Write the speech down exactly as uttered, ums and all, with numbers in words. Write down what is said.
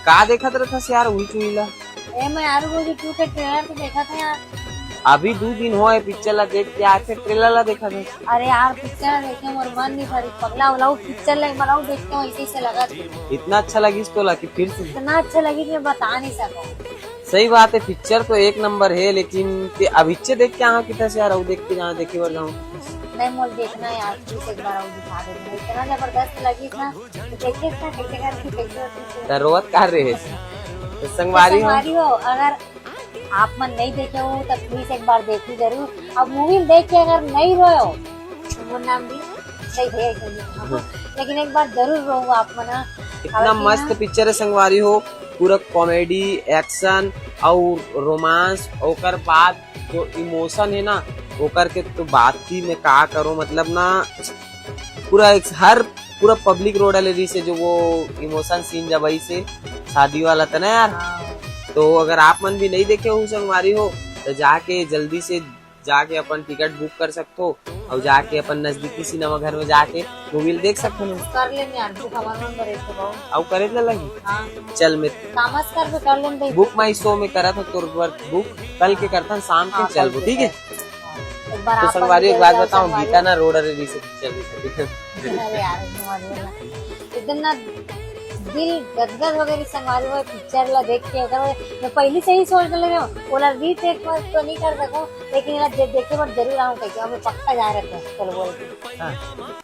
का देखत रहथस यार उही चुही ला? ए, मैं आरू रोजी टू के ट्रेलर तो देखत हंव यार। अभी दू दिन होय पिक्चर ला देख के आए, फिर ट्रेलर ला देखत हस। अरे यार, पिक्चर देखे मोर मन नहीं भरी, पगला उलाऊ पिक्चर ले बनाऊ, देख के वैसे से लगा। इतना अच्छा लगिस तोला कि फिर से? इतना अच्छा लगिस, मैं बता नहीं सकूं। सही बात है, पिक्चर तो एक नंबर है, लेकिन ते अभिच्चे देख के आहा किथस यार, अउ देख के जहाँ देखे बर जाऊँ। नहीं, मोल देखना है यार, प्लीज एक बार अउ दिखा दे, इतना जबरदस्त लगिस ना। तो देखिए इसका कैसे करके कैसे होती है। त रोवत का रहे? तो संगवारी हो। संगवारी हो, अगर आप मन नहीं देखे हो तो प्लीज एक बार देखो जरूर। अब मूवी देख के अगर नहीं रोए हो तो वो नाम भी सही है, सही है। लेकिन एक बार जरूर रो आप मन। इतना मस्त पिक्चर है संगवारी हो, पूरा कॉमेडी, एक्शन और रोमांस, ओकर बाद जो इमोशन है ना, ओकर के तो बात ही मैं का करूँ, मतलब ना, पूरा एक हर पूरा पब्लिक रोड वाले रही से जो वो इमोशन सीन जब आई से शादी वाला था ना यार। हाँ। तो अगर आप मन भी नहीं देखे हो संगवारी हो तो जाके जल्दी से जाके अपन टिकट बुक कर सकते हो और जाके अपन नजदीकी सिनेमा घर में जाके मूवी देख सकते हो। कर लेंगे यार, बुक हमारे मन पर एक तो बहुत। अउ करे ला लगी? हाँ। चल मैं तामस कर भी कर लेंगे। बुक माई शो में करा था तोर बर बुक, कल के करथन शाम के। हाँ, चलबो, ठीक है? एक बार तो आप संगवारी एक बात बताऊं, गीता ना रोड अरे रही से पिक्चर भी खरीद। अरे यार, एकदम ना दिल गदगद हो गई संगवारी हो पिक्चर ला देख के। मैं पहले से ही सोच लगे हूँ, ओला रीटेक तो नहीं कर सकूँ, लेकिन एला देखे बर जरूर आऊँ कह के, अब पक्का जा रहे हैं। चलो बोल के। हाँ।